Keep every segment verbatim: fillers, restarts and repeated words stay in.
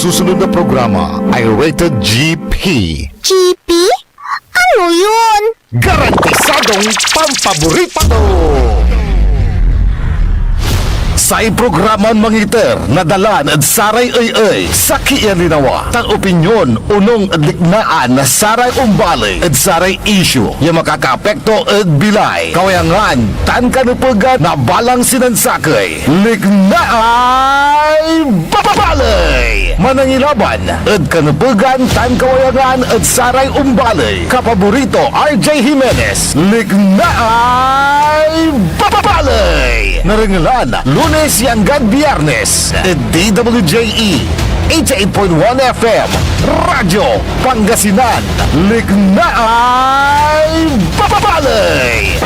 Susunod na programa ay rated G P. G P? Ano yun? Garantisadong pampaborito! Say programan mangiter na dalan ed saray ey-ey, sakey a linawa, tan opinyon onung ed liknaan na saray ombaley ed saray isyu ya makakaapekto ed bilay, kawayangan, tan kanepegan na balang sinansakey. Liknaay Baley! Manangilaban ed kanepegan tan kawayangan ed saray ombaley. Kapaborito, R J Jimenez. Liknaay Baley! Narengelan Lunes ya anggad Biyernes ed D W J E eighty-eight point one F M, Radyo Pangasinan. Liknaay Baley!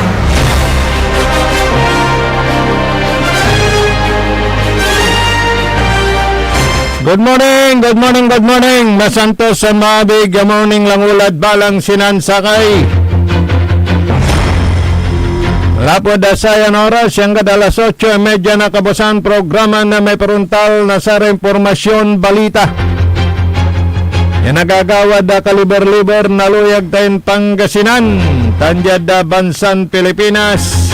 Good morning, good morning, good morning. Masantos a maabig a morning langulad balang sinansakey. Lapud a sayan oras, anggad alas otso y media na kabuasan, programa na may paruntal na saray impormasyon, balita ya nagagawad a kaliber-liber na luyag tayon Pangasinan, tan diad, ah, bansan Pilipinas,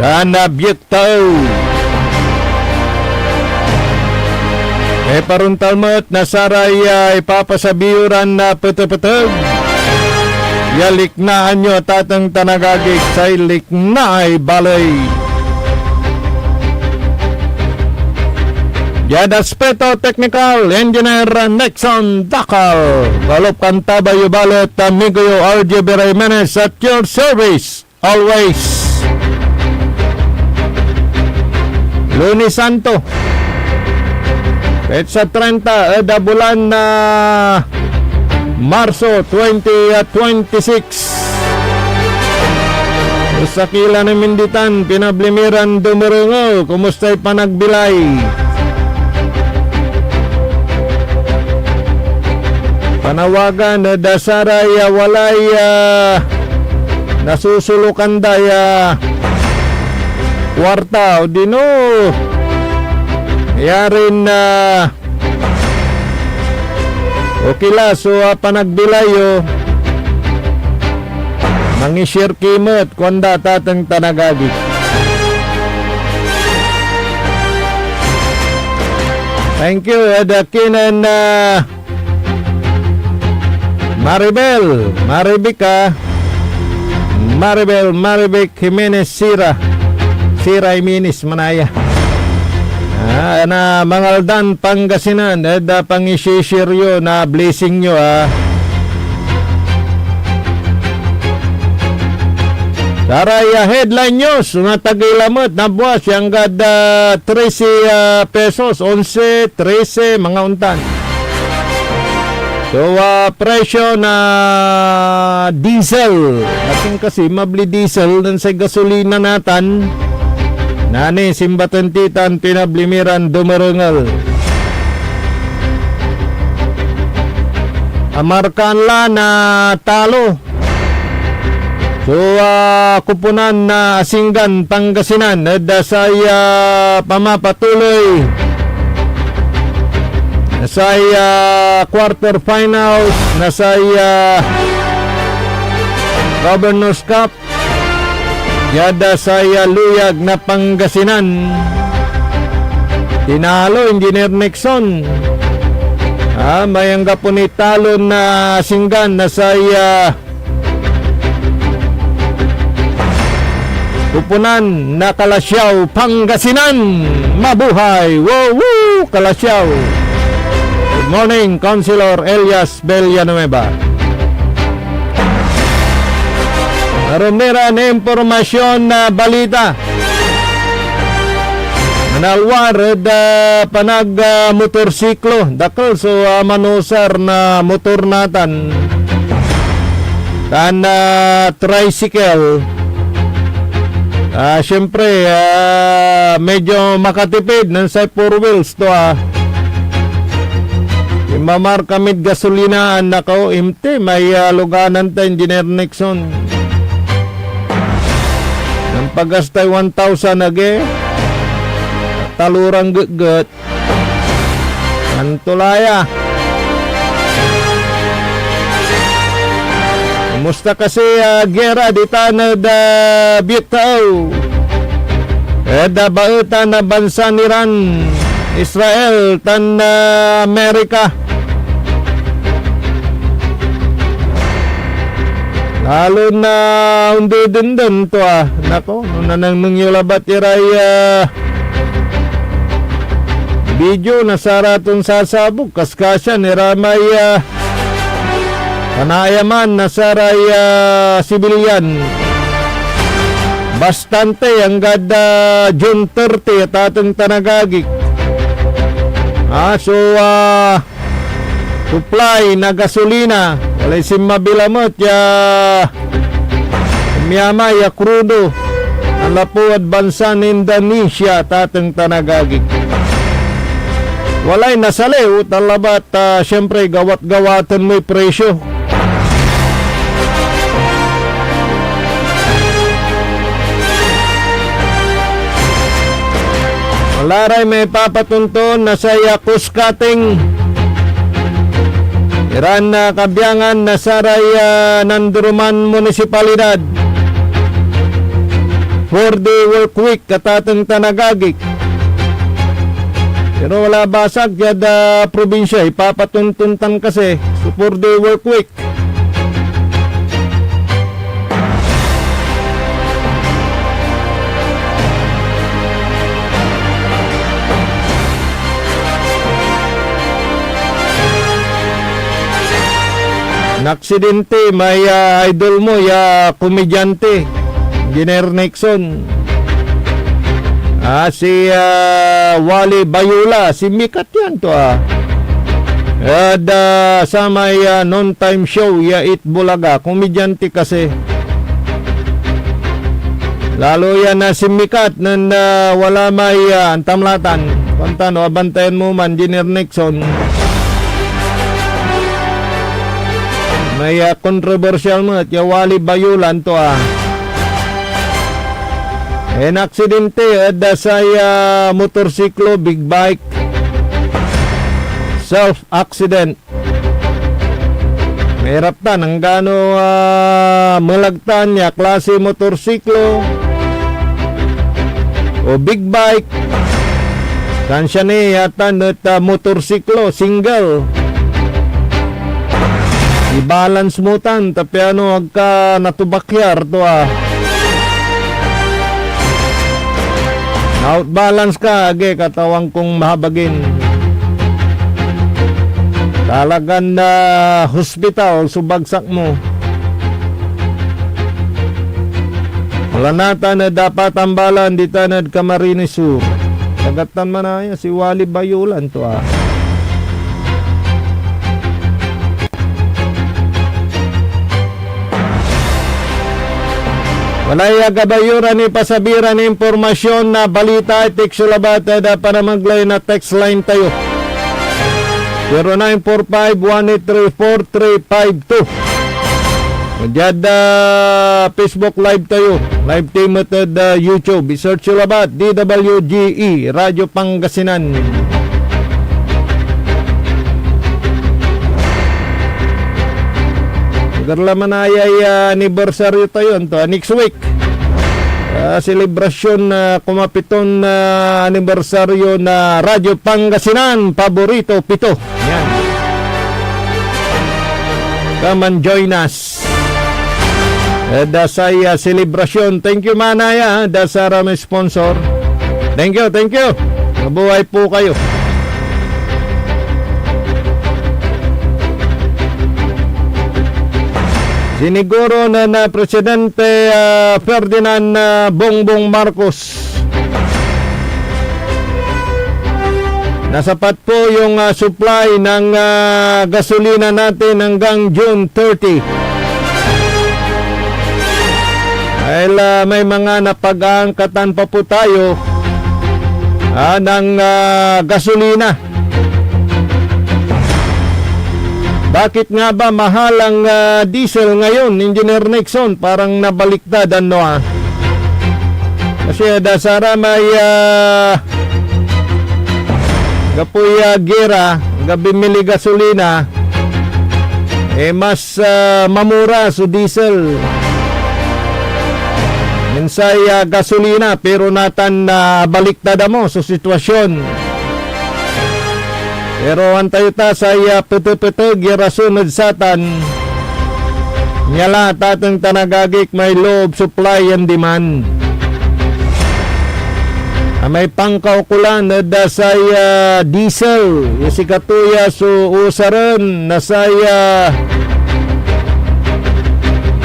tan, ah, biek too. Iparuntal met na saray, ah, ipapasabi yo ran, ah, petepeteg ya liknaan yo, tateng tan agagik, say liknaay baley. Diad aspeto teknikal, Engineer Nixon Dacal. Galop kan tabay yo balet, amigo yo, R J B Jimenez, at your service. Always. Lunes Santo, petsa treinta ed bulan na Marso twenty twenty-six. Sakey la nen Minditan, pinabli mi ran dumerengel. Kumustay panagbilay? Panawagan ed saray, ah, walay, ah, nasusulukan da ya kuarta, odino yarin, ah, okay la so, ah, panagbilay yo. Mangi-share ki met, kuanda, tateng tan agagi. Thank you, ed kinen, ah, Maribel, Maribic, ah. Maribel, Maribic Jimenez Sira. Sira Jimenez, manaya. Ah, na Mangaldan, Pangasinan, ed, ah, pangisisir yo na blessing yo, ah. Saray, ah, headline news, matagey lamet na buas, ya anggad, ah, trese, ah, pesos, onse, trese, mga ontan. So, ah, presyo na diesel. Akin kasi, mabli diesel, nen say gasolina natan. Nani, simbaten ti tan pinabli mi ran dumerengel. Amarkaan la na talo. So, ah, koponan na Asinggan, Pangasinan, ed, ah, say, ah, pamapatuloy na say, ah, quarter finals na say, ah, Governor's Cup. Diad, ah, say, ah, luyag na Pangasinan. Tinalo, Engineer Nixon. Ah, may anggapo ni talon na Asinggan na say, ah, koponan na Calasiao, Pangasinan. Mabuhay! Woo, woo, Calasiao! Good morning, Councilor Elias Villanueva. Arum ni ran impormasyon na balita. Manalwar ed, ah, panag, ah, motorsiklo. Dakel so, ah, manusar na motor natan. Tan, ah, tricycle. Ah, siyempre, ah, medyo makatipid nen say four wheels to, ah. Inmamar kamid gasolinaan na kao, imti, may, ah, luganan ta, Engineer Nixon. Nampagastay one thousand agi, taloran getget. Antolaya. Kumusta kasi, ah, gera ditan ed, ah, Bietao? Ed, ah, baetan na bansan Iran, Israel, tan, ah, Amerika. Lalo na ondedenden to, ah. Nako, no nanengneng yo labat iray, ah, video na saraton sasabog, kaskasian ira may, ah, panayaman na saray, ah, sibilyan. Bastante, anggad, ah, June thirty, atateng tan agagik. Ah, so, ah, supply na gasolina. Walay sinmabi lamet ya miamay ya krudo. Nanlapu ed bansan Indonesia, atateng tan agagik. Walay nasaliw, ta labat, ah, siyempre, gawat-gawaten moy presyo. Wala ray may papatonton na say, ah, cost cutting iran, ah, kabiangan na saray, ah, nanduruman munisipalidad. Four-day work week, atateng tan agagik. Pero wala basag diad, ah, probinsya, ipapatonton tan kasi so four-day work week. Naaksidente may, ah, idol mo ya komedyante, Engineer Nixon. Ah, si, ah, Wally Bayula, sinmikat yan to, ah. Ed, ah, samay, ah, noontime show ya Eat Bulaga, komedyante kasi. Lalo yan na sinmikat nen, ah, wala may, ah, antamlatan. Kuanta no, abantayan mo man, Engineer Nixon. May, ah, kontrobersyal met ya Wally Bayulan to, ah. Inaksidente ed, ah, say, ah, motorsiklo, big bike. Self-accident. Mairap tan, anggano, ah, melag tan ya klase motorsiklo o big bike. Tan siya ni atan et, ah, motorsiklo, single. I-balance mo tan, ta piano agka natubakyar to, ah. Out balance ka, agi, Katawan kong mahabagin. Talagan, ah, hospital so bagsak mo. Wala natan ed Dapatambalan, ditan ed Camarines Sur. Sagat tan manaya si Wally Bayulan to, ah. Walay agabay yo ran ipasabi ran impormasyon na balita, i-text yo labat ed, ah, panamegley na text line tayo. Zero nine four five one eight three four three five two. Diad, ah, Facebook Live tayo. Live tayo met ed, ah, YouTube. I-search yo labat, D W G E, Radyo Pangasinan. Agad la manayay, ah, anibersaryo tayo, anto, ah, next week. Ah, selebrasyon na kumapiton, ah, anibersaryo na Radyo Pangasinan, Paborito Pito. Yan. Come and join us. Ed, ah, say, ah, selebrasyon. Thank you, Manaya, ah, da saramay sponsor. Thank you, thank you. Mabuhay po kayo. Siniguro na, na Presidente, ah, Ferdinand, ah, Bongbong Marcos, nasapat po yung, ah, supply ng, ah, gasolina natin hanggang June thirty. Dahil, ah, may mga napag-aangkatan pa po tayo, ah, ng, ah, gasolina. Bakit nga ba mahal ang, ah, diesel ngayon, Engineer Nixon? Parang nabaliktad, ano, ah. Kasi da saramay, ah, anggapoy, ah, gera, anggapoy mili gasolina, eh, mas, ah, mamura so diesel. Nen say, ah, gasolina, pero natan, ah, baliktad amo so sitwasyon. Pero antayo ta say, ah, petepeteg ya rason ed satan. Nia la, tateng tan agagik, may law of supply and demand. Amay pankaukolan ed, ah, say, ah, diesel, ya sikato ya so usaren na say, ah,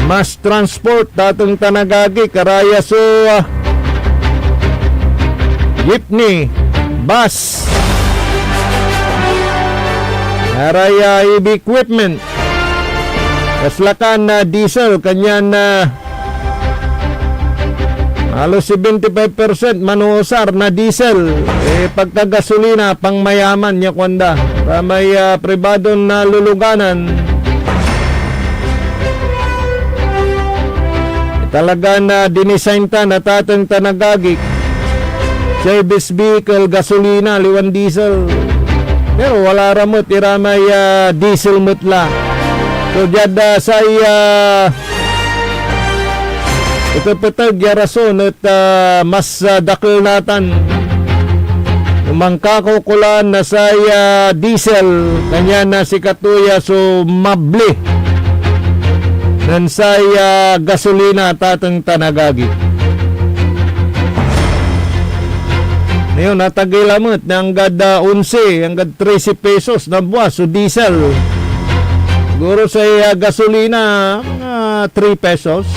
mass transport, tateng tan agagik, araya so, ah, jeepney, bus, araya heavy equipment. Kasla kan, ah, diesel, kanyan, ah, halos seventy-five percent manuusar na diesel. Eh, pagka gasolina, pangmayaman ya kuanda. Samay, ah, pribadon, ah, luluganan, talagan, ah, dinisayn ta na tateng tan agagik. Service vehicle, gasolina, liwan diesel. Pero wala ra met iramay, ah, diesel met la. So, diad, ah, say, ah, petepeteg ya rason et, ah, mas, ah, dakel natan. No mankakaukolan na say, ah, diesel, kanyan na sikato ya so mabli nen say, ah, gasolina, tateng tan agagi. Ngayon, natagey lamet na anggad, ah, onse, anggad trese pesos na buas so diesel. Siguro say, ah, gasolina, mga three pesos.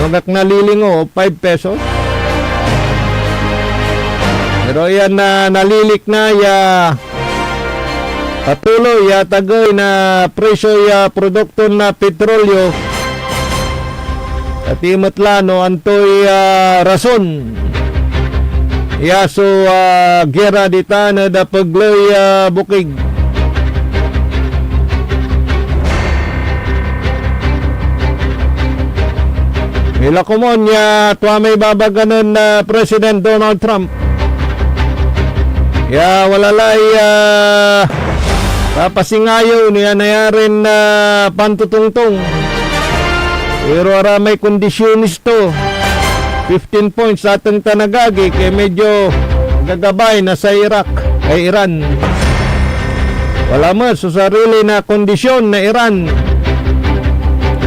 Kung ak nalilingo, five pesos. Pero yan na nalilikna ya patuloy ya tagey na presyo ya produkto na petrolyo. Ati met la no antoy, ah, rason ya so, ah, gera ditan ed apegley ya bokig. Mila komon ya tua may babaga nen, ah, President Donald Trump ya wala lay, ah, papasingayew nia nayarin, ah, pantotongtong. Pero aramay kondisyones to, fifteen points, ateng tan agagi, kaya medyo gagabay na say Iraq, ay Iran. Wala met so sarili na kondisyon na Iran.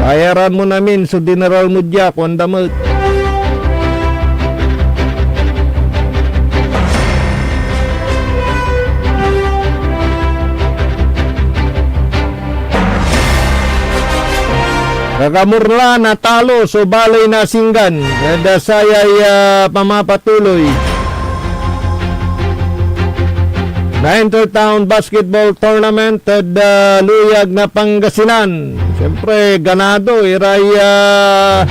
Bayaran mo namin so dineral mo dia, kuanda met. Kakamurla, natalo so baley na Singgan ed sayay, ah, pamapatuloy na Intertown Basketball Tournament ed, ah, Luyag na Pangasinan. Siyempre, ganado iray, ah,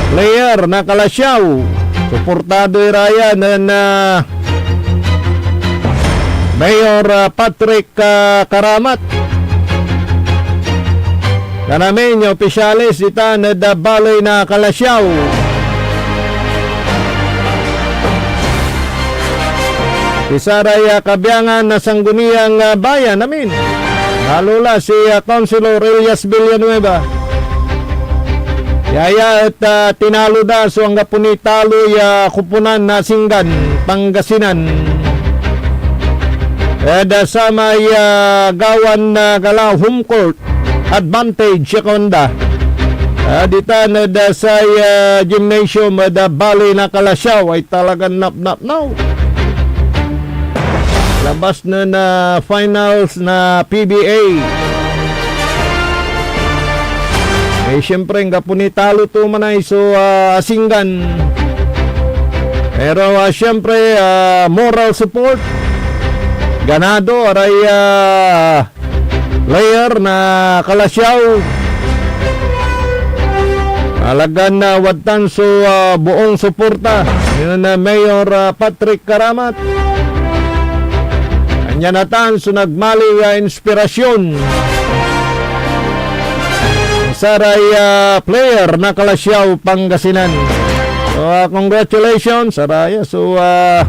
player na Calasiao. Suportado ira ya nen, ah, Mayor, ah, Patrick, ah, Caramat. Kanamin ya opisyales ditan ed, ah, baley na Calasiao. Pisaray, ah, kabiangan na Sangguniang, ah, Bayan amin. Lalo la si, ah, Councilor Elias Villanueva. Yaya et, ah, tinalo da so anggapo ni taloy ya koponan na Singgan, Pangasinan. Ed, ah, samay, ah, gawan, ah, gala home court advantage ya kuanda. Ah, ditan ed, ah, say, ah, gymnasium ed, ah, baley na Calasiao ay talagan napnapnaw. Labas nen, ah, finals na P B A. Eh, siyempre, anggapo ni talo to manay so, ah, Singgan. Pero, ah, siyempre, ah, moral support. Ganado, aray, ah, player na Calasiao. Talagan, ah, wadtan so, ah, buong suporta nen, ah, Mayor, ah, Patrick Caramat. Ania natan so nagmaliw ya inspirasyon saray, ah, player na Calasiao, Pangasinan. So, ah, congratulations, saraya. So, ah,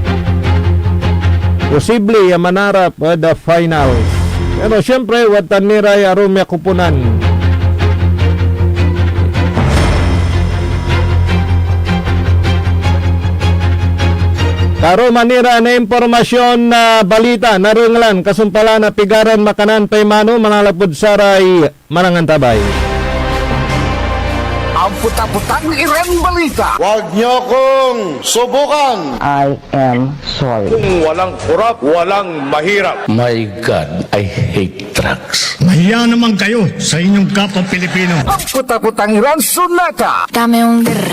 posible ya manarap ed finals. Pero siyempre, wadtan ni ray arum ya koponan. Karuman ni ra na impormasyon na balita, narenglan, kasumpalan na pigaran makanan pay mano manalapud saray manangantabay. Amputaputang iran balita. Huwag niyo kong subukan. I am sorry. Kung walang korap, walang mahirap. My God, I hate drugs. Mahiya naman kayo sa inyong kapwa Pilipino. Amputaputang iran sunata. Dame un grr.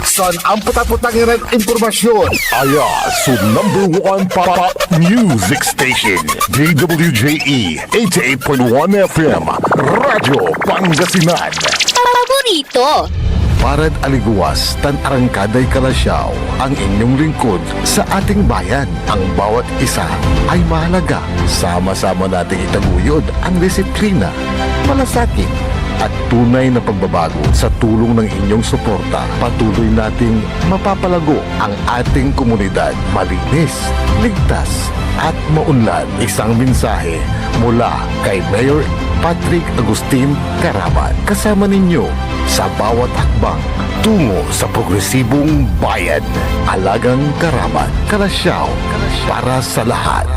San amputaputang iran impormasyon. Aya so number one pop music station, D W J E eighty-eight point one F M, Radyo Pangasinan. Paborito. Parad aligewas tan arangkaday kalasyaw, ang inyong lingkod sa ating bayan. Ang bawat isa ay mahalaga. Sama-sama nating itaguyod ang disiplina, malasakit, at tunay na pagbabago. Sa tulong ng inyong suporta, patuloy nating mapapalago ang ating komunidad. Malinis, ligtas, at maunlad. Isang mensahe mula kay Mayor Patrick Agustin Caraman. Kasama ninyo sa bawat hakbang tungo sa progresibong bayan. Alagang Caraman, Kalasyaw, para sa lahat.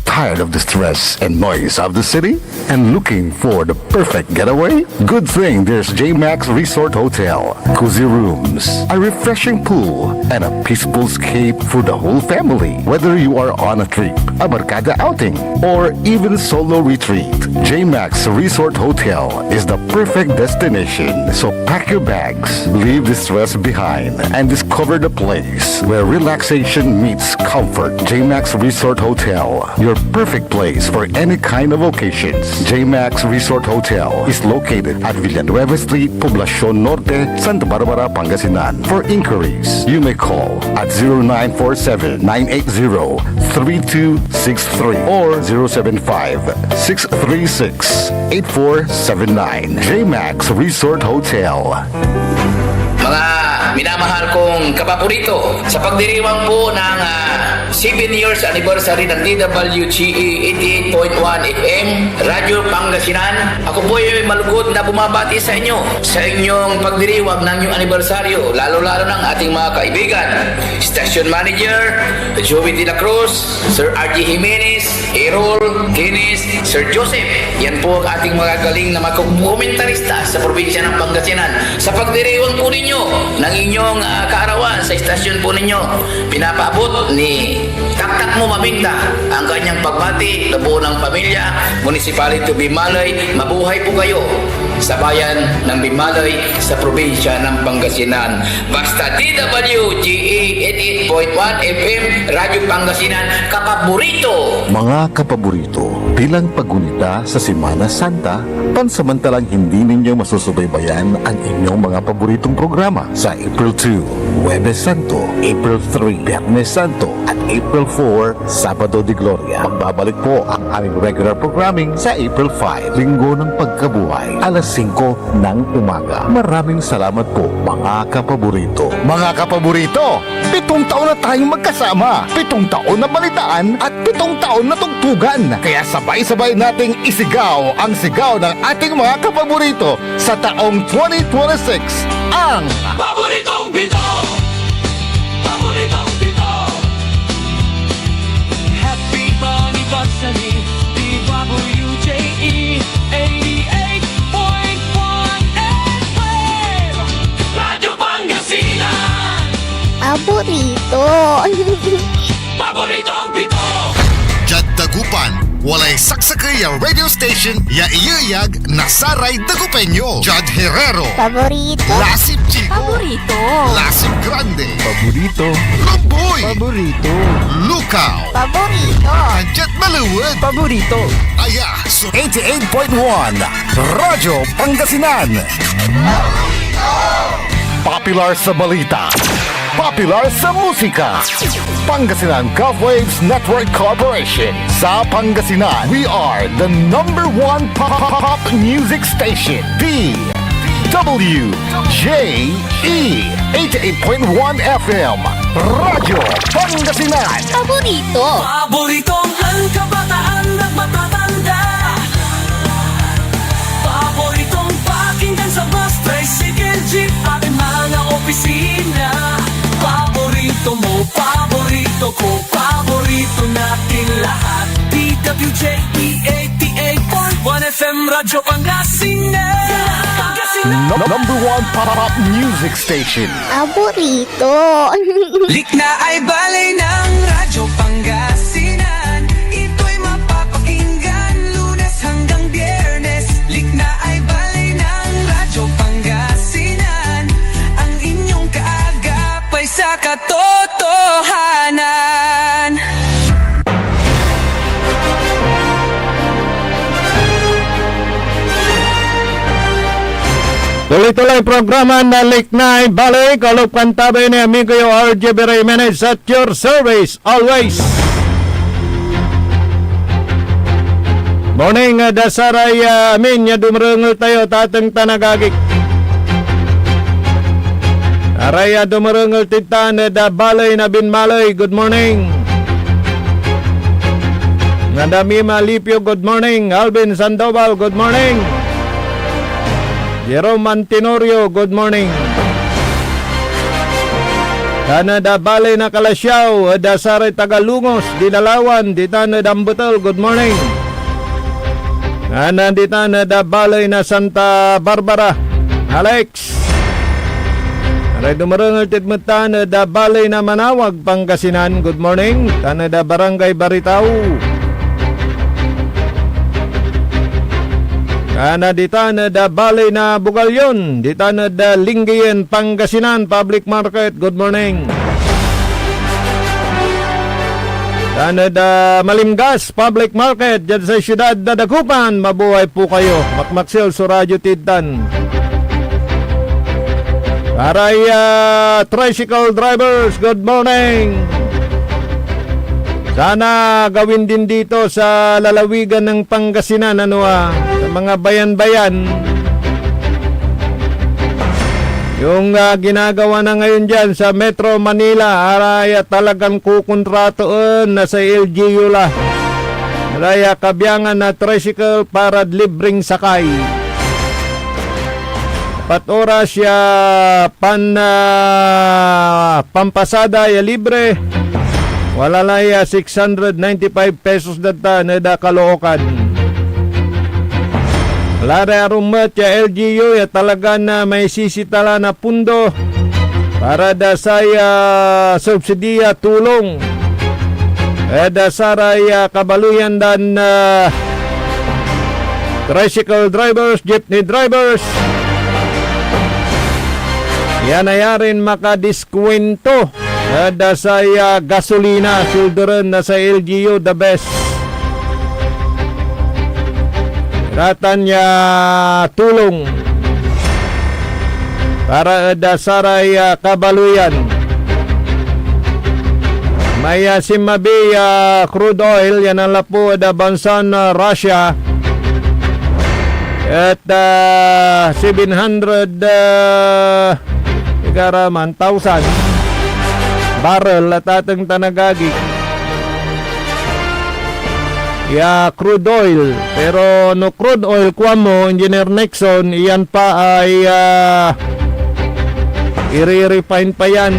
Tired of the stress and noise of the city? And looking for the perfect getaway? Good thing there's J-Max Resort Hotel. Cozy rooms, a refreshing pool, and a peaceful escape for the whole family. Whether you are on a trip, a barkada outing, or even solo retreat, J-Max Resort Hotel is the perfect destination. So pack your bags, leave the stress behind, and discover the place where relaxation meets comfort. J-Max Resort Hotel, your perfect place for any kind of occasions. J-Max Resort Hotel is located at Villanueva Street, Poblacion Norte, Santa Barbara, Pangasinan. For inquiries, you may call at zero nine four seven, nine eight zero, three two six three or zero seven five, six three six, eight four seven nine. J-Max Resort Hotel. Mga minamahal kong kapaborito, sa pagdiriwang po ng, ah, seven years anniversary ng D W G E eighty-eight point one F M, Radyo Pangasinan, ako po ay malugod na bumabati sa inyo sa inyong pagdiriwang ng inyong anibersaryo, lalo-lalo ng ating mga kaibigan, station manager, Joey de la Cruz, Sir R G Jimenez, Errol, Dennis, Sir Joseph. Yan po ang ating mga galing na mga komentarista sa probinsya ng Pangasinan. Sa pagdiriwang po ninyo ng inyong, ah, kaarawan sa istasyon po ninyo, pinapaabot ni Taktak Mo Maminda ang kanyang pagbati, kabuo ng pamilya, Municipality of Bimaloy. Mabuhay po kayo sa bayan ng Bimaloy, sa probinsya ng Pangasinan. Basta D W G E eighty-eight point one F M, Radyo Pangasinan, kapaborito. Mga kapaborito, bilang paggunita sa Semana Santa, pansamantalang hindi ninyo masusubaybayan ang inyong mga paboritong programa sa April two, Huwebes Santo, April three, Biyernes Santo, at April four, Sabado de Gloria. Magbabalik po ang aming regular programming sa April five, Linggo ng Pagkabuhay, alas singko ng umaga. Maraming salamat po, mga kapaborito. Mga kapaborito, pitong taon na tayong magkasama. Pitong taon na balitaan at pitong taon na tugtugan. Kaya sabay-sabay nating isigaw ang sigaw ng ating mga kapaborito sa taong twenty twenty-six, ang Paboritong Pito! Paboritong Pito! Happy Money Bucks and D W J E eighty-eight point one F M. Radyo Pangasinan. Paborito. Paboritong Pito. Diad Dagupan, walay saksakey a radio station ya iyeyag na saray Dagupeño. Jad Herrero. Paborito. Lasip Chico. Paborito. Lasip Grande. Paborito. Lumboy. Paborito. Lucao. Paborito. Andiat Maliwet. Paborito. Aya so eighty-eight point one Radyo Pangasinan. Popular sa balita. Popular sa musika. Pangasinan Gov Waves Network Corporation. Sa Pangasinan, we are the number one pop, pop, pop music station, D W J E eighty-eight point one F M, Radyo Pangasinan. Paborito. Paboritong ang kabataan at matatanda. Paboritong pakinggan sa bus, tricycle, jeep, at mga opisina. Paborito mo, paborito ko, paborito natin lahat. D W J E eighty-eight point one F M Radyo Pangasinan. Pangasinan. Num- number one pop music station. Paborito. Liknaay Baley ng Radyo Pangasinan. Ito'y mapapakinggan Lunes hanggang Biyernes. Liknaay Baley ng Radyo Pangasinan. Ang inyong kaagap ay sa katotohanan. Tuloy-tuloy programa na Liknaay Baley, kalop kan tabi ni amigo yo R J B Jimenez at your service always. Morning, ah, da saray, ah, amin ya dumerengel tayo, tateng tan agagik. Aray, ah, dumerengel tid tan, eh, da baley na Binmaley, good morning. Nadami Malipio, good morning. Alvin Sandoval, good morning. Jerome Antenorio, good morning. Tan ed, ah, baley na Calasiao, ed, ah, saray taga Lungos, Dinalawan, ditan ed Ambetel, good morning. Tan, ah, ditan ed, ah, baley na Santa Barbara, Alex. Aray dumerengel tid metan ed, ah, baley na Manawag, Pangasinan, good morning. Tan ed, ah, Barangay Baritao. Tan, ah, ditan ed, ah, baley na Bugallon, ditan ed, ah, Lingayen, Pangasinan Public Market, good morning. Tan ed, ah, Malimgas Public Market, diad sa siyudad na Dagupan, mabuhay po kayo. Makmaksel so radyo tid tan. Aray, ah, tricycle drivers, good morning. Sana gawin din dito sa lalawigan ng Pangasinan, ano, ah, sa mga bayan-bayan. Yung, ah, ginagawa na ngayon dyan sa Metro Manila, aray, ah, talagan kukontratoen na say L G U la. Aray, ah, kabiangan na tricycle para libreng sakay. Apat oras ya pan, ah, pampasada ya libre. Wala la ya six hundred ninety-five pesos dad tan ed, ah, Caloocan. Wala ray arum met ya L G U ya talagan, ah, may sisitalan a pundo para da say, ah, subsidiya, tulong ed, ah, saray, ah, kabaleyan dan, ah, tricycle drivers, jeepney drivers. Ya nayarin makadiskuwento ed, ah, say, ah, gasolina, sulduren na say L G U, the best. Ratan ya tulong para ed, ah, saray, ah, kabaleyan. May, ah, sinmabi ya crude oil ya nanlapu ed, ah, bansan, ah, Russia et, ah, seven hundred, ah, sigara man, thousand barrel, tateng tan agagi, ya crude oil. Pero no crude oil, kuan mo, Engineer Nixon, iyan pa ay, ah, ire-refine pa yan.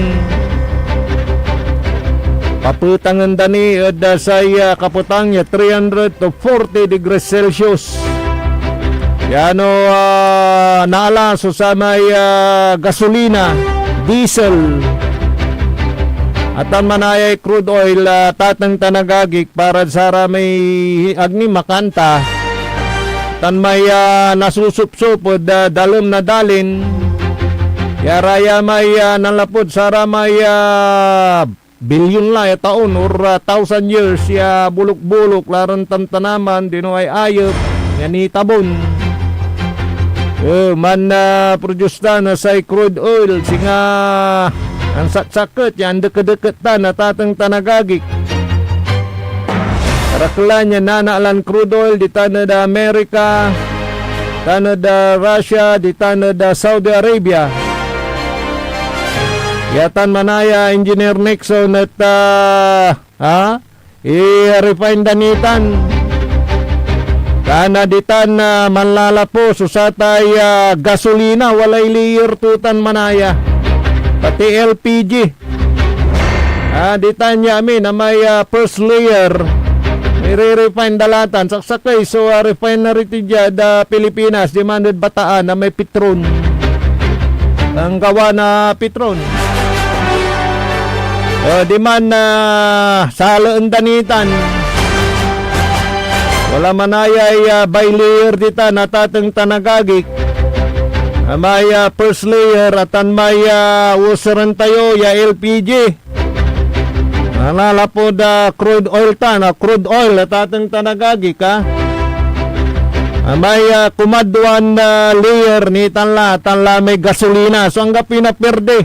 Papetangen da ni ed, ah, say, ah, kapetang ya three hundred to forty degrees Celsius. Ya no, ah, naala so samay, ah, gasolina, diesel, atan manayay crude oil, ah, tateng tan agagi, para saramay agni makanta, tan may, ah, nasusupsup ed, ah, dalem na dalin, ya raya may, ah, nanlapud saramay, ah, bilyon la ya taon or, ah, thousand years ya buluk-buluk la ran tamtanaman, dino ay ayep ya nitabon. Eh, man, ah, produce da na say crude oil, singa ansaksaket ya andeket-deket ta na tateng tan agagi. Karaklan ya nanaalan crude oil ditan ed Amerika, ditan ed, ah, Russia, ditan ed, ah, Saudi Arabia. Ya tan manaya, Engineer Nixon, et, ah, ha? I-refine da nitan. Tan, ah, ditan, ah, manlalapo so satay, ah, gasolina, walay layer to tan manaya. Pati L P G. Ah, ditan ya amin, amay, ah, first layer. Ire-refine da la tan. Saksakey so, ah, refinery ti diad, ah, Pilipinas, diman ed Bataan, amay Petron. Anggawa na Petron. Ah, diman, ah, salaen da nitan. Wala manayay, ah, bilayer ditan, atateng tan agagik. Amay, ah, first layer, atan may, ah, usaren tayo, ya L P G. Manlalapud, ah, crude oil tan, ah, crude oil, atateng tan agagik, ah. Amay, ah, kumadwan, ah, layer, nitan la, tan la may gasolina. So, anggapoy napierde.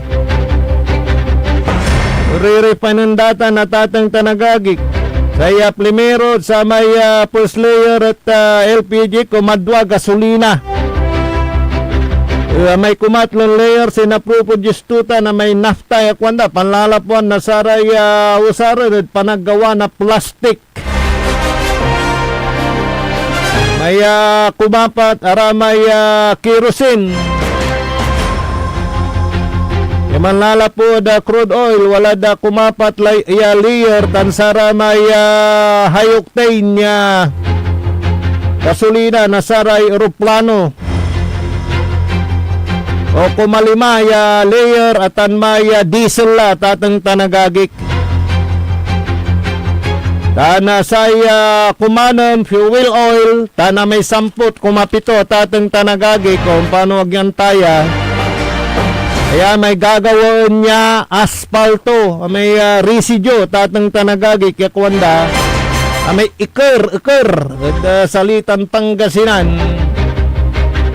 Rirefinen da tan, atateng tan agagik. Say, ah, primero, samay, ah, first layer et, ah, L P G, kumadwa gasolina. Eh, amay kumatlon layer, say naproproduce to tan amay naphtha ya kuanda, panlalapuan na saray, ah, usaren ed panaggawa na plastik. May, ah, kumapat, aramay, ah, kerosene. Ya manlalapud, ah, crude oil, walad, ah, kumapat lay, ya layer tan saramay, ah, high octane ya gasolina na saray eroplano. O kumalima ya layer, atan may, ah, diesel la, atateng tan agagik. Tan, ah, say, ah, kumanem, fuel oil, tan, ah, may samput, kumapito, atateng tan agagik, kung paano agyan taya. Ayan, may gagawaen ya aspalto, may, ah, residue, atateng tan agagik, ya kuanda, ah, may iker, iker, ed, ah, salitan Pangasinan.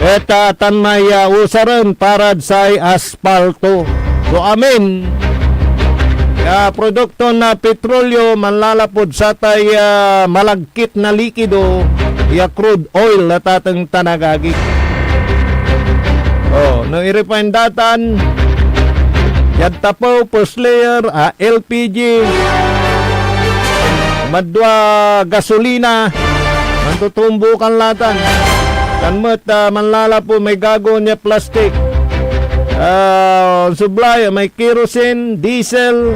Et, ah, tan may, ah, usaren parad say aspalto. So, amin ya produkto na petrolyo manlalapud satay, ah, malagkit na likido ya crude oil, atateng tan agagik. Oh, no i-refine da tan, diad tapew, first layer, ah, L P G, madwa gasolina, mantutumbukan la tan. Tan met, ah, manlalapo may gagawaen ya plastik. Ah, onsublay, may kerosene, diesel,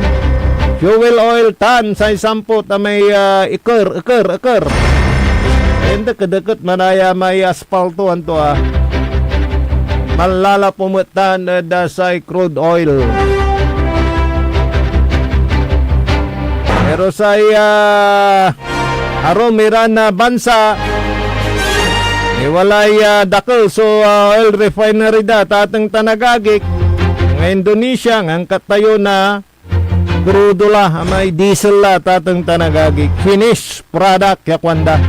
fuel oil, tan say samput a may, ah, iker, iker, iker. Indekedeket manaya may aspalto anto, ah. Manlalapo met tan ed, ah, say crude oil. Pero say, ah, arum iran, ah, bansa, eh, walay, ah, dakel so, ah, oil refinery da, atateng tan agagik, nga Indonesia, ngan angkatayo na krudo la, amay diesel la, atateng tan agagik. Finished product, ya kuanda.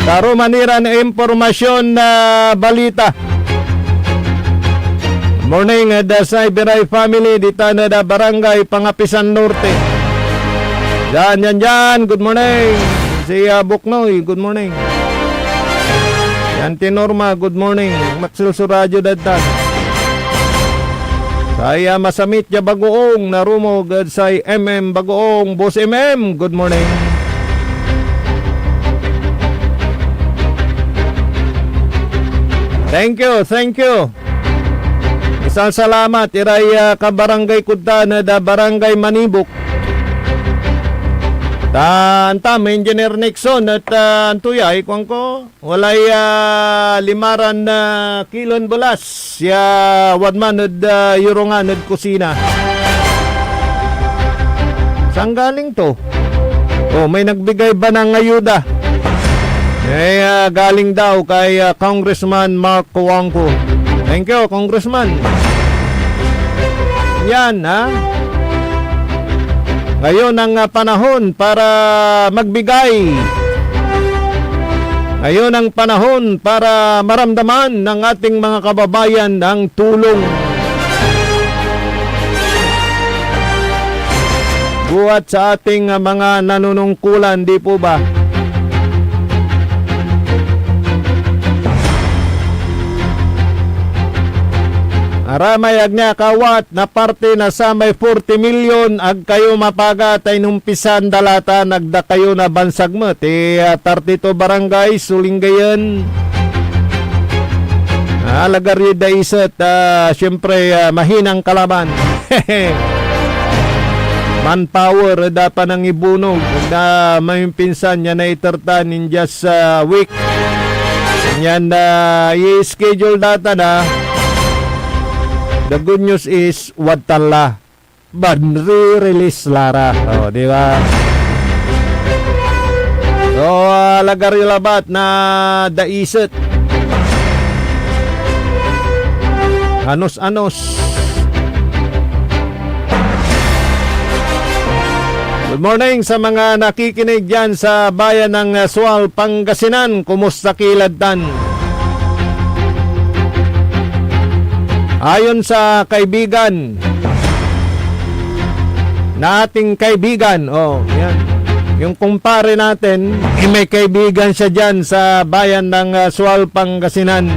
Taro maniran impormasyon na balita. Morning, ed, uh, Saiberay family, ditan ed, uh, Barangay Pangapisan Norte. Diyan, diyan, diyan. Good morning. Si, uh, Buknoy, good morning. Yan ti Norma, good morning. Maksil so radyo dad tan. Say, uh, masamit ya bagoong narumog ed say M M Bagoong. Boss M M, good morning. Thank you, thank you. Isang salamat iray, ah, kabarangay kod tan ed, ah, Barangay Manibok. Ta, antam, Engineer Nixon, et, ah, anto ya, ikuan ko, walay, ah, limaran, ah, kilon belas ya wadman ed, ah, yurungan ed kusina. Saan galing to? Oh, may nagbigay ba ng ayuda? Eh, ah, galing daw kay, ah, Congressman Mark Cojuangco. Thank you, Congressman. Yan, ha? Ngayon ang, ah, panahon para magbigay. Ngayon ang panahon para maramdaman ng ating mga kababayan ang tulong. buhat sa ating, ah, mga nanunungkulan, di po ba? Aramay agni akawat na parte na samay forty million, ag kayo mapaga ta inumpisan da la tan ag da kayo nabansag met. Eh, ah, thirty-two barangays so linggayen. Ah, alagar yoy daiset, ah, siyempre, ah, mahinang kalaban. Manpower, eh, dapat nang ibunog. Na may pinsan niya na iter tan in just, ah, week. Yan, ah, i-schedule data na. The good news is, wadtan la. Banri-release la ra. Oh, di ba? So, ah, alagar yo labat na daiset. Anos-anos. Good morning sa mga nakikinig diyan sa bayan ng, ah, Sual, Pangasinan. Kumusta ki lad tan? Ayon sa kaibigan na ating kaibigan, oh, yan. Yung kumpare natin, eh, may kaibigan siya diyan sa bayan ng, ah, Sual, Pangasinan.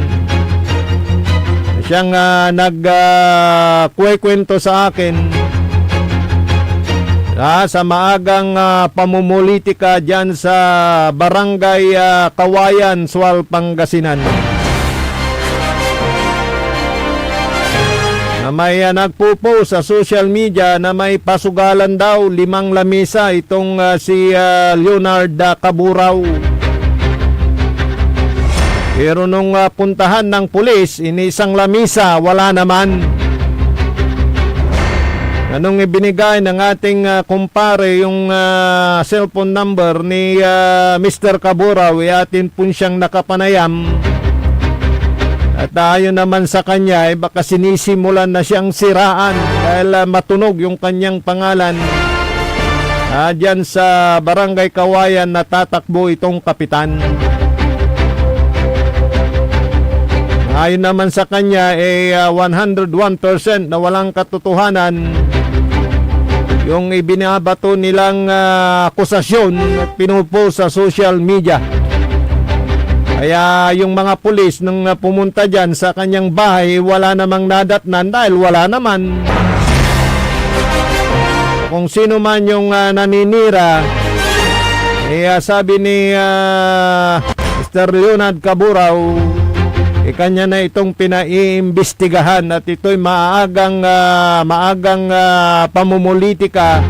Siyang, ah, nag, ah, kuwekuwento sa akin, ah, sa maagang, ah, pamumulitika diyan sa Barangay, ah, Kawayan, Sual, Pangasinan. Na may, ah, nagpo-post sa social media na may pasugalan daw limang lamisa itong, ah, si, ah, Leonard, ah, Caburaw. Pero nung, ah, puntahan ng pulis, inisang lamisa, wala naman. Anong ibinigay ng ating, ah, kumpare yung, ah, cellphone number ni, ah, Mister Caburaw, eh, atin pon siyang nakapanayam. At ayon naman sa kanya, eh, baka sinisimulan na siyang siraan dahil, ah, matunog yung kanyang pangalan. Ah, diyan sa Barangay Kawayan, natatakbo itong kapitan. Ayon naman sa kanya, eh, ah, one hundred one percent na walang katotohanan yung ibinabato nilang, ah, akusasyon at pinupost sa social media. Kaya yung mga pulis, nung, ah, pumunta dyan sa kanyang bahay, wala namang nadatnan dahil wala naman. Kung sino man yung, ah, naninira, eh, ah, sabi ni, ah, Mister Leonard Caburaw, ikanya na itong pinaiimbestigahan at ito'y maagang, ah, maagang, ah, pamumulitika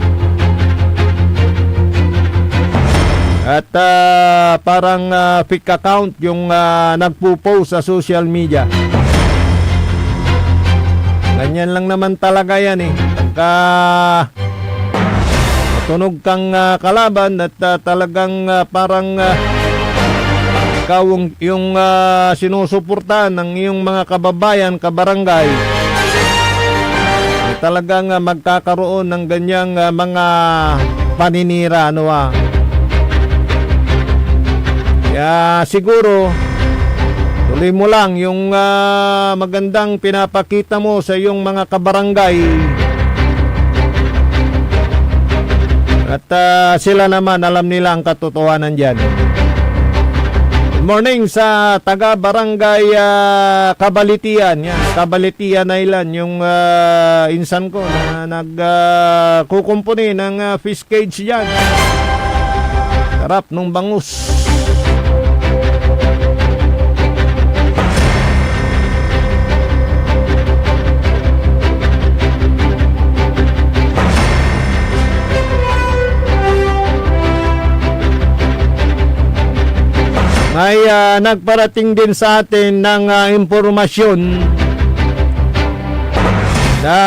at, ah, parang, ah, fake account yung, ah, nagpo-post sa social media. Ganyan lang naman talaga yan eh. Pagka tunog kang, ah, kalaban at, ah, talagang, ah, parang, ah, ikaw ang, yung, ah, sinusuportahan ng iyong mga kababayan, kabarangay, eh, talagang, ah, magkakaroon ng ganyang, ah, mga paninira, ano, ah. Kaya siguro, tuloy mo lang yung, ah, magandang pinapakita mo sa iyong mga kabarangay. At, ah, sila naman, alam nila ang katotohanan diyan. Good morning sa taga Barangay, ah, Kabalitian. Yan, Kabalitian Island, yung, ah, insan ko na nag, ah, kukumpuni ng, ah, fish cage diyan. Sarap nung bangus. May, ah, nagparating din sa atin ng, ah, impormasyon na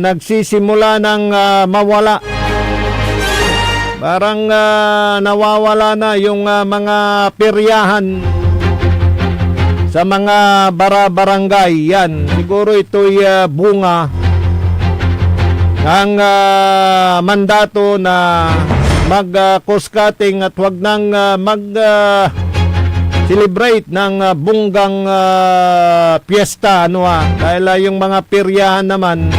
nagsisimula ng, ah, mawala. Parang, ah, nawawala na yung, ah, mga peryahan sa mga bara-barangay. Yan. Siguro ito'y, ah, bunga ng, ah, mandato na mag, ah, cost cutting at wag nang, ah, mag, ah, celebrate ng, ah, bonggang, ah, piyesta, ano, ah. Dahil, ah, yung mga peryahan naman,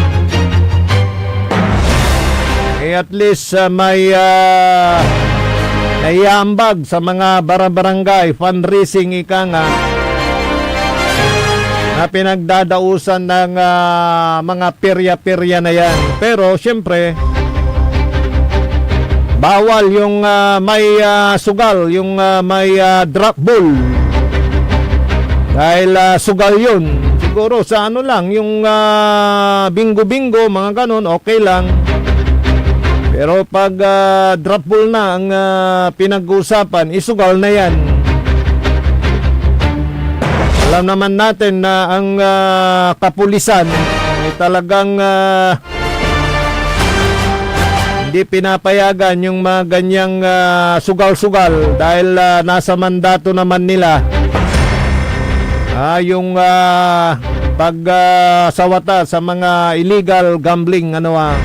eh, At least, ah, may, ah, naiaambag sa mga barabarangay fundraising, ika nga, na pinagdadausan ng, ah, mga perya-perya na yan. Pero, siyempre, bawal yung, ah, may, ah, sugal, yung, ah, may, ah, drop ball. Dahil, ah, sugal yun. Siguro sa ano lang, yung, ah, bingo-bingo, mga ganun, okay lang. Pero pag, ah, drop ball na ang, ah, pinag-uusapan, isugal na yan. Alam naman natin na ang, ah, kapulisan ay talagang, ah, hindi pinapayagan yung mga ganyang, ah, sugal-sugal dahil, ah, nasa mandato naman nila, ah, yung, ah, pag, ah, sawata sa mga illegal gambling, ano, ah.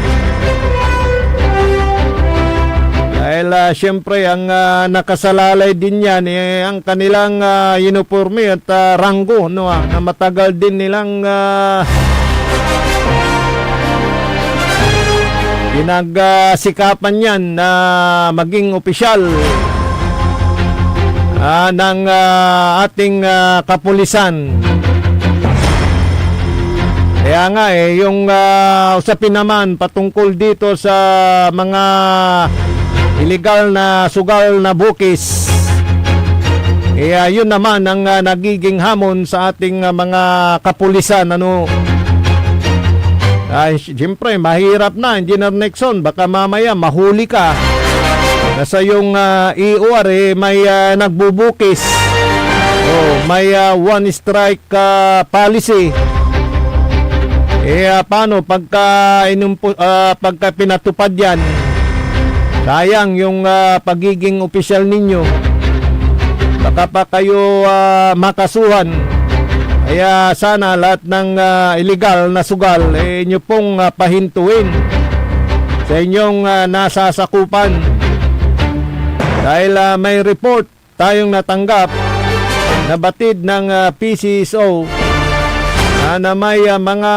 Dahil, ah, siyempre, ang, ah, nakasalalay din yan, eh, ang kanilang, ah, uniforme at, ah, ranggo, no, ah, na matagal din nilang, ah, pinagsikapan yan na maging opisyal, ah, ng, ah, ating, ah, kapulisan. Kaya nga, eh, yung, ah, usapin naman patungkol dito sa mga illegal na sugal na bukis, eh, ah, yun naman ang, ah, nagiging hamon sa ating, ah, mga kapulisan, ano. Ah, si-, siyempre, mahirap na, Engineer Nixon, baka mamaya mahuli ka na sa yung, ah, E O R, eh, may, ah, nagbubukis. Oh, may, ah, one strike, ah, policy. Eh, ah, paano pagka inumpu-, ah, pagka pinatupad yan? Sayang yung, ah, pagiging opisyal ninyo. Baka pa kayo, ah, makasuhan. Kaya sana lahat ng, ah, illegal na sugal, eh, inyo pong, ah, pahintuin sa inyong, ah, nasasakupan. Dahil, ah, may report tayong natanggap na batid ng, ah, P C S O, ah, na may, ah, mga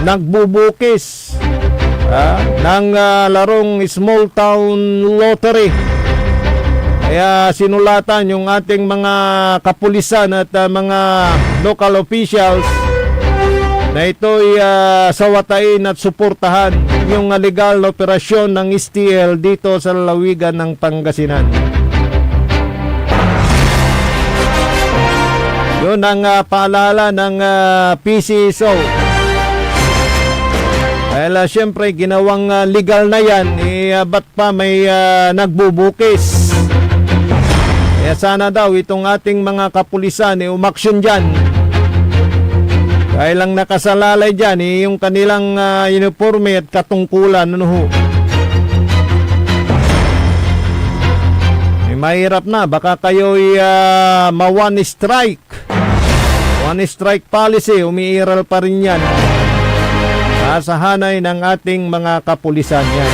nagbubukis, ah, ng, ah, larong small town lottery. Kaya sinulatan yung ating mga kapulisan at, ah, mga local officials na ito'y, ah, sawatain at suportahan yung, ah, legal na operasyon ng S T L dito sa lalawigan ng Pangasinan. Yun ang, ah, paalala ng, ah, P C S O. Dahil, ah, siyempre, ginawang, ah, legal na yan, eh, ah, ba't pa may, ah, nagbubukis? Kaya sana daw itong ating mga kapulisan, eh, umaksyon dyan. Dahil ang nakasalalay dyan, eh, yung kanilang, ah, uniforme at katungkulan, ano ho. Eh, mahirap na, baka kayo'y, ah, ma-one strike. One strike policy, umiiral pa rin yan. Sa hanay ng ating mga kapulisan yan.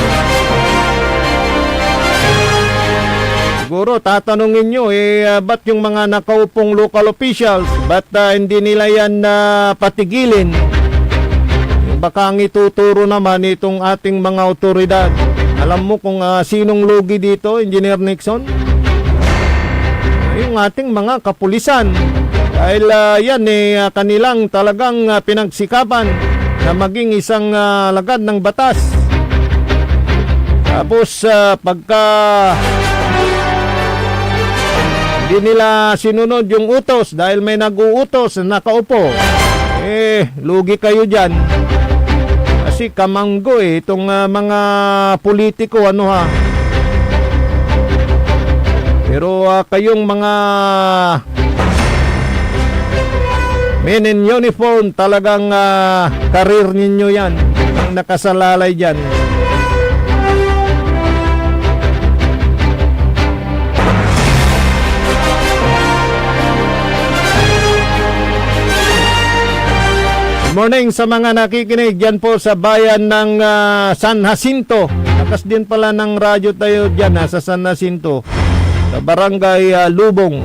Siguro, tatanungin nyo, eh, ah, ba't yung mga nakaupong local officials, ba't, ah, hindi nila yan, ah, patigilin? Baka ang ituturo naman itong ating mga otoridad. Alam mo kung, ah, sinong lugi dito, Engineer Nixon? Yung ating mga kapulisan. Dahil, ah, yan, eh, ah, kanilang talagang, ah, pinagsikapan na maging isang, ah, alagad ng batas. Tapos, ah, pagka hindi nila sinunod yung utos dahil may nag-uutos na nakaupo, eh, lugi kayo dyan. Kasi kamanggo, eh, itong, ah, mga politiko, ano, ha. Pero, ah, kayong mga men in uniform, talagang, ah, karir ninyo yan. Ang nakasalalay dyan. Good morning sa mga nakikinig dyan po sa bayan ng, ah, San Jacinto. Lakas din pala ng radyo tayo dyan, ah, sa San Jacinto, sa Barangay, ah, Lubong.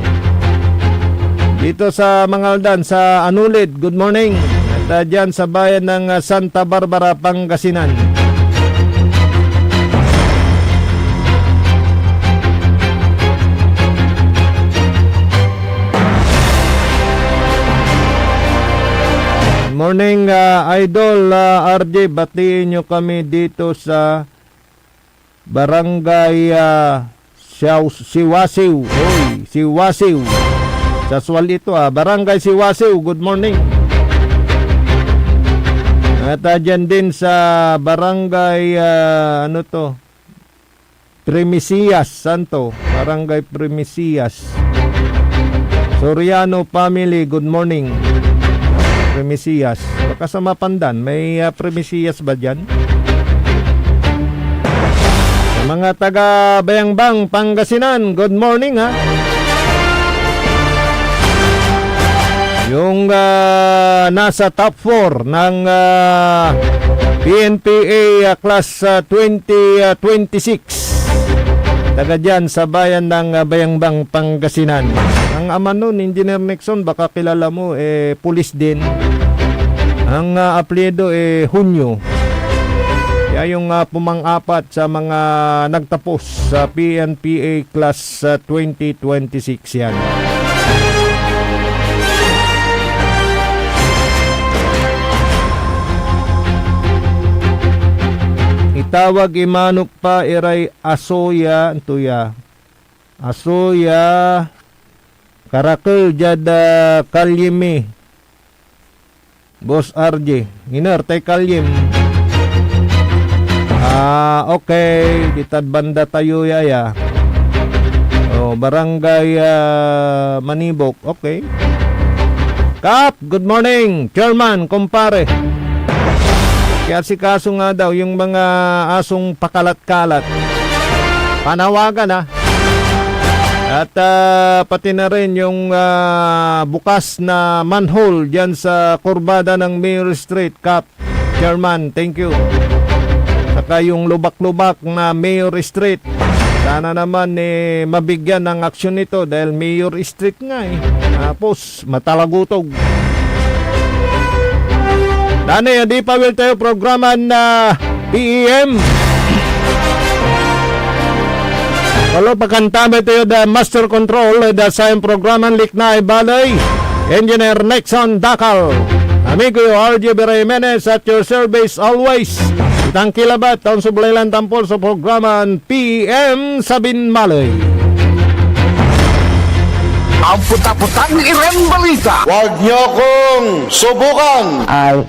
Dito sa Mangaldan, sa Anulid, good morning. At, ah, dyan sa bayan ng, ah, Santa Barbara, Pangasinan. Morning, ah, Idol, ah, R J, batiin nyo kami dito sa Barangay, ah, Siaw-, Siwasiw. Oy, Siwasiw. Sa Sual ito, ah. Barangay Siwasiw, good morning. At, ah, dyan din sa Barangay, ah, ano to? Primicias, Santo, Barangay Primicias. Soriano family, good morning. Primicias. Baka sa Mapandan, may, ah, Primicias ba dyan? Sa mga taga Bayangbang, Pangasinan, good morning, ha. Yung, ah, nasa top four ng, ah, P N P A, ah, Class, ah, twenty, ah, twenty-six. Taga dyan sa bayan ng, ah, Bayangbang, Pangasinan. Ang ama nun, Engineer Nixon, baka kilala mo, eh, pulis din. Ang, ah, apelyido, eh, Hunyo. Kaya yung, ah, pumang-apat sa mga nagtapos sa P N P A Class, ah, twenty twenty-six yan. Itawag imano pa iray asoya, anto ya? Asoya, karakel diad, ah, kalye mi. Boss R J, iner tay kalyem? Ah, okay. Ditad banda tayo ya, ya. Oh, Barangay, ah, Manibok. Okay. Kap, good morning. Chairman, kumpare. Kiasikaso nga daw yung mga asong pakalat-kalat. Panawagan, ah. At, ah, pati na rin yung, ah, bukas na manhole dyan sa kurbada ng Mayor Street, Kap. Chairman, thank you. Saka yung lubak-lubak na Mayor Street, sana naman, eh, mabigyan ng aksyon ito dahil Mayor Street nga, eh. Tapos, matalagutog. Danay, adi pawil tayo programa na P E M. Walo pa kanta met tayo da Master Control, da sayan programan Liknay Baley, Engineer Nixon Dacal. Amigo yo, R J Vera Jimenez at your service always. Itang kilabat, taon sublay lan tampol sa programan P E M Sabin Maley. Ang puta-putang Iran Balita. Huwag niyo akong subukan. I